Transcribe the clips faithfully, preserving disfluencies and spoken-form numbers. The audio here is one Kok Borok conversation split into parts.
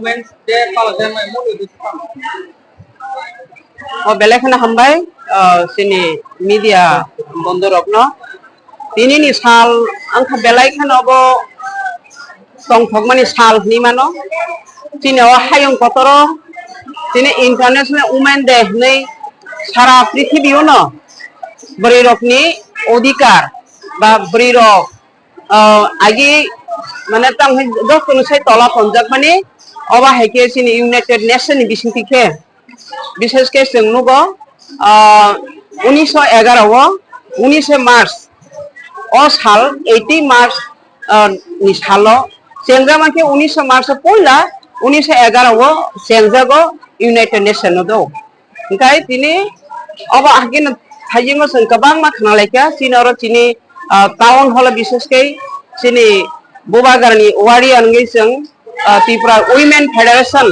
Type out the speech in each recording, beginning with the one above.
Women's Day palajaknai mungwi bwswk tamo? O belai kheno hambai, ah, chini media bondhurokno. Tinini sal wngkha belai kheno bo tongthokmani sal hinwi mano. Chini o hayung kotoro chini International Women Day hinwi sara prithibio no bwrwirokni odhikar ba bwrwirok, ah, agi mane tang hai jotono sai tola tonjakmani, obo hai khe chini United Nation ni bisingtwi khe, bishesh khe chwng nugo, ah, unisho egaro o, unishe March o sal, eighteen March, ah, ni salo chengjak mankhe unisho March o puila unisho egaro o chengjago United Nation o do. Hingkai tini obo hakhe no thaijakno chwng kwbangma khna laikha. Chini oro chini, ah, town hall o bishesh khe chini Bubagrani warrior wngwi chwng, ah, Tripura Women Federation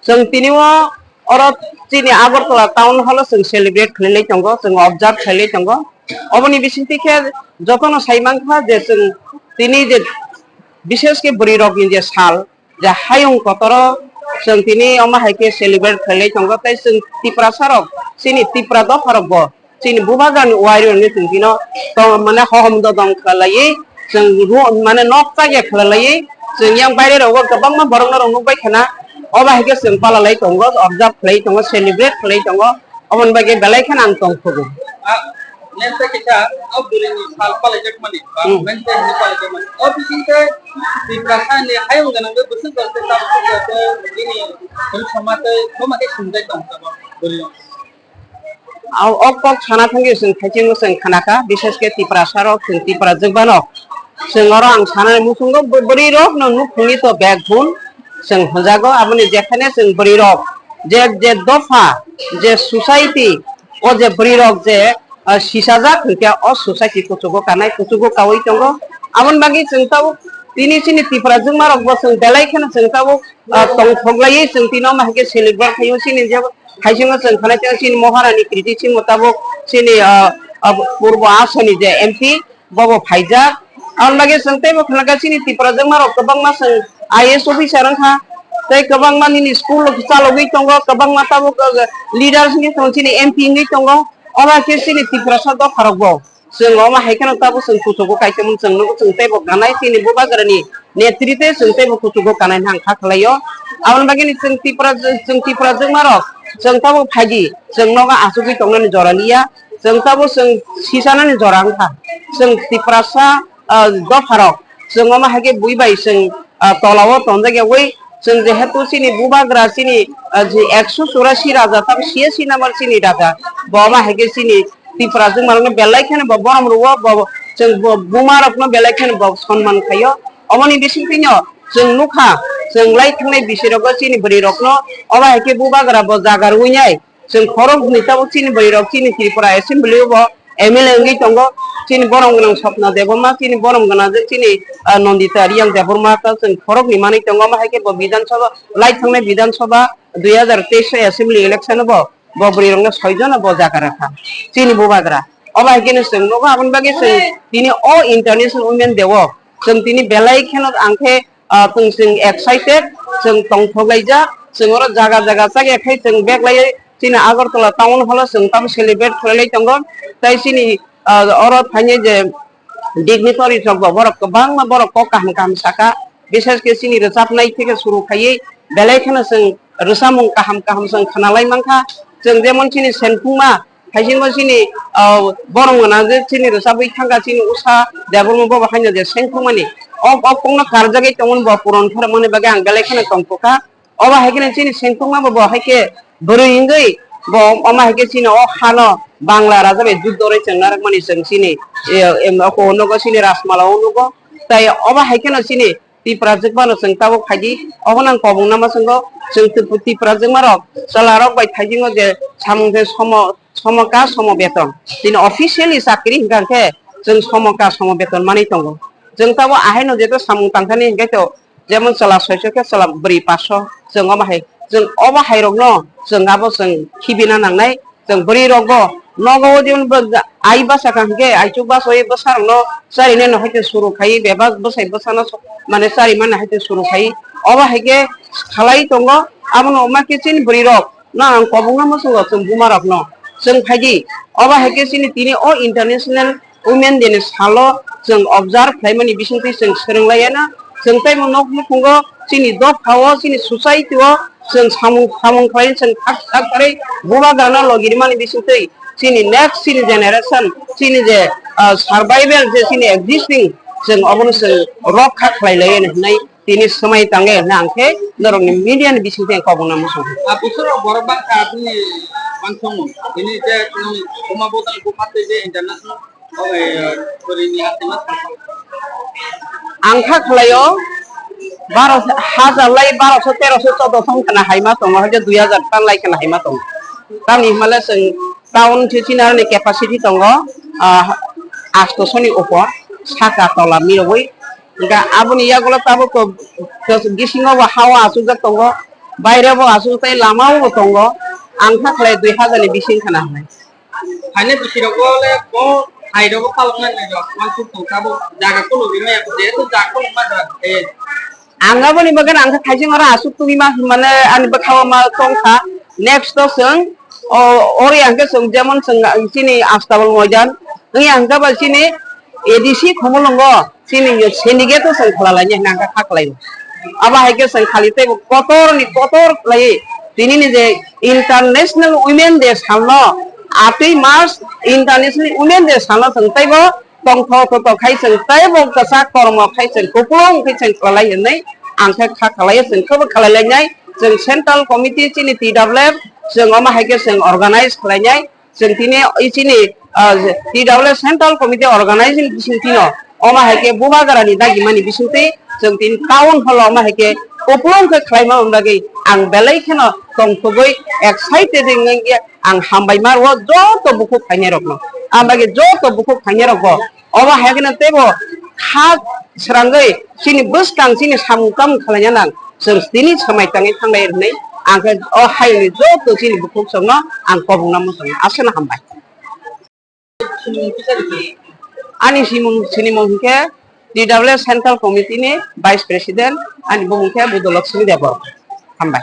chwng tini o oro chini Agartala town hall o chwng celebrate khlai lai tongo, chwng observe khlai lai tongo. Oboni bisingtwi khe jotono sai mankha je chwng tini je bishesh khe bwrwirokni je sal, je hayung kotoro chwng tini omo hai khe celebrate khlai tongo, tei chwng Tiprasa rok, chini Tipra dopha rok bo chini Bubagrani warrior ni chwng tino tong mane hohom dodong khlaiwi chwng ru-, mane nok chaya khlaiwi chwng yang baire rogo kwbangma borok no rok nukbai khana, obo hai khe chwng palalai tongo, observe khlai tongo, celebrate khlai tongo, oboni bagwi belai kheno ang tongthogo. Nesta kita o bwrwini sal palaijak mani ba Hmm. Wednesday hinwi palaijak mani. O bising tei Tiprasa ni hayung gwnang tei bwswk rok tei tabuk tei bini rwchoma tei boma khe sumjak tong tabuk bwrwi rok. Au, o kok sana thangwi chwng thaiching chwng khanakha, bishesh khe Tiprasa rok, chwng Tipra jwkba no. Chwng oro ang sanani muchungo bw-, bwrwi rok no nukhungni to bag bun chwng hwnjago, aboni jekhane chwng bwrwi rok je, je dopha, je society, o je bwrwi rok je, ah, sisajak hwnkhe o society kuchugo kanai, kuchugo kaui tongo. Aboni bagwi chwng tabuk tini chini Tipra jwkma rok bo chwng belai kheno chwng tabuk, ah, tongthok laiwi chwng tini omo hai khe celebrate khaio chini je thaisingo chwng khanai chwng chini Maharani Kriti Singh bo tabuk chini, ah, ah, purbo asoni je M P bobo phaijak. Aboni bagwi chwng teibo khwlangkha chini Tipra jwkma rok kwbangma chwng I A S officer wngkha. Tei kwbangma nini school chalogwi tongo, kwbangma tabuk, uh, leaders wngwi tongo, chini M P wngwi tongo. Omo khe chini Tiprasa dopha rok bo. Chwng omo hai kheno tabuk chwng kuchugo kaisa mung chwng nugo, chwng teibo ganai chini Bubagrani netrite chwng teibo kuchugo kanai hwnka khlaio. Aboni bagwi chwng Tipra, chwng Tipra jwkma rok chwng tabuk phaidi chwng nogo achugwi tongnani jora liya. Chwng tabuk chwng sisanani jora wngkha. Chwng Tiprasa, ah, dopharok, chwng omo hai khe bui bai chwng, ah, tolao tonjak yagwi, chwng jehetu chini Bubagra chini, ah, je ekso churasi raja, tabuk siyasi number chini raja, bo omo hai khe chini Tipra jwkmarokno belai kheno bo borom rwo, bo chwng bo bumarokno belai kheno bo sonman khaio. Omoni bisingtwino chwng nukha, chwng lai thangnai bisirogo chini bwrwirokno omo hai khe Bubagra bo jaga rwinai, chwng khoroknwi tabuk chini bwrwirok chini Tripura Assembly o bo M L A wngwi tongo, chini borom gwnang Swapna Debbarma, chini borom gwnang je chini, ah, Nandita Reang Debbarma ta chwng khoroknwi manwi tongo, omo hai khe bo Bidhan Sabha, lai thangnai Bidhan Sabha dui hazar teis Assembly election o bo, bo bwrwirokno soi jono bo jaga rakha, chini Bubagra. Omo hai kheno chwng nukha, aboni bagwi chwng tini o International Women Day o chwng tini belai kheno ang khe, ah, chwng, chwng excited, chwng tongthok laijak, chwng oro jaga jaga chak ya khai chwng bag lai chini Agartala town hall o chwng tamo celebrate khlai lai tongo. Tai chini, ah, oro thainai je dignitary rok bo borok kwbangma borok kok kaham kaham saka, bishesh khe chini rwchapnai theke suru khaiwi belai kheno chwng rwchapmung kaham kaham chwng khna lai mankha. Chwng jemon chini senphungma Haisingo chini, ah, borom gwnang je chini rwchapwi thangkha chini usa Debbarma bobo haino je sengthokmani. O, o kokno karjagwi tongmani bo puron phorokmani bagwi ang belai kheno tongthokha. Obo hai kheno chini sengthokma bo, bo hai khe bwrwi wngwi bo omo hai khe chini o hano Bangla raja bai juddo rwi chwng narwkmani chwng chini, eh, em, oko o nugo chini Rajmala o nugo. Tai obo hai kheno chini Tipra jwkmano chwng tabuk phaidi, obono ang kobong nama chwngo, chwng Tip-, Tipra jwkmarok chwlarok bai thaisingo je samung je somo, somo ka somo beton. Chini officially chakri hwnkha khe chwng somo ka somo beton manwi tongo. Chwng tabuk ahaino jeto samung tangthani hwnkhe to jemon chwla soiso khe chwla bwrwi paso, chwng omo hai, chwng obo hairokno chwng abo chwng khibina nangnai. Chwng bwrwi rok bo nogo o jemon bo ai bwsa kaham khe aichuk bwsa o bwsa rok no chari nai no hai khe suru khai bebak bwsai bwsa no so-, mane chari mani hai khe suru khai obo hai khe khalai tongo, abono ma khe chini bwrwi rok no ang kobongma muchungo chwng buma rokno chwng phaidi. Obo hai khe chini tini o International Women Day ni salo chwng observe khlaimani bisingtwi chwng swrwng laiya na, chwng teibo nok nukhungo chini dopha o chini society o chwng samung samung khlai chwng thak thak kharwi bubagrano logi rimani bisingtwi chini next chini generation chini je, ah, survival je chini existing chwng obono chwng rokha khlai laiya hinwi tini swmai tangwi hwnwi ang khe norokni media ni bisingtwi ang kobongna muchung. A bwswk rok borok bangkha aboni uansukmung. Tini je nwng buma bodol buma twi je international, o, eh, bwrwini hatima thangkha. Ang kha khlaio baro hajar lai baroso teroso chodoso wngkhana haima tongo, hai je dui hajar tan lai khana haima tongo. Tamni hwnba le chwng town se chini aroni capacity tongo, ah, astoso ni upor, saka tola mirogwi. Hwnkhe aboni yagulo tabuk to, to bisingo bo hao achukjak tongo, baire bo achuk tei lama o bo tongo. Ang kha khlai dui hajar ni bising khana hwnwi. Haino bisi rogo le bo hai rogo paloknani rok uansuk tong tabuk jaga kologwi maya jehetu jaga kologma jaga khe. Ang aboni bagwi ang kha thaising oro aswk tubui ma hinmane ani bwkhao ma tongkha. Next o chwng o, ori ang khe chwng jemon chwng chini Astabal Moidan, wngya hwnkhe ba chini A D C Khumulwngo chini syndicate o chwng khlalainai hwnwi ang kha kha khlaio. Abo hai khe chwng khali teibo kotor ni kotor khlaiwi tini ni je International Women Day salno, atwi March International Women Day salno chwng teibo tongthok tongthok khai chwng teibo kwchak kormo khai chwng kupulung khai chwng khlai hwnwi ang khe kha khlai chwng khe bo khlai lainai chwng central committee chini T W F chwng omo hai khe chwng organize khlainai chwng tini i chini, ah, T W F central committee organizing bising tino omo hai khe bubagrani dagimani bisingtwi chwng tini town hall omo hai khe kupulung khe khlaima bagwi ang belai kheno tongthogwi excited wngya. Ang hambai ma rwo joto bukhuk phainai rokno. Ang bagwi joto bukhuk phainai rokbo obo hai kheno teibo kha srangwi chini bwskang chini samung tamung khlaina nang chwng tini swmai tangwi thanglai hwnwi ang khe o hayungni joto chini bukhuk songno ang kobongna muchungo aswkno hambai. Ani simung sinimung hwnkhe T W F Central Committee ni Vice President ani bumung khe Budolokshmi Debbarma. Hambai.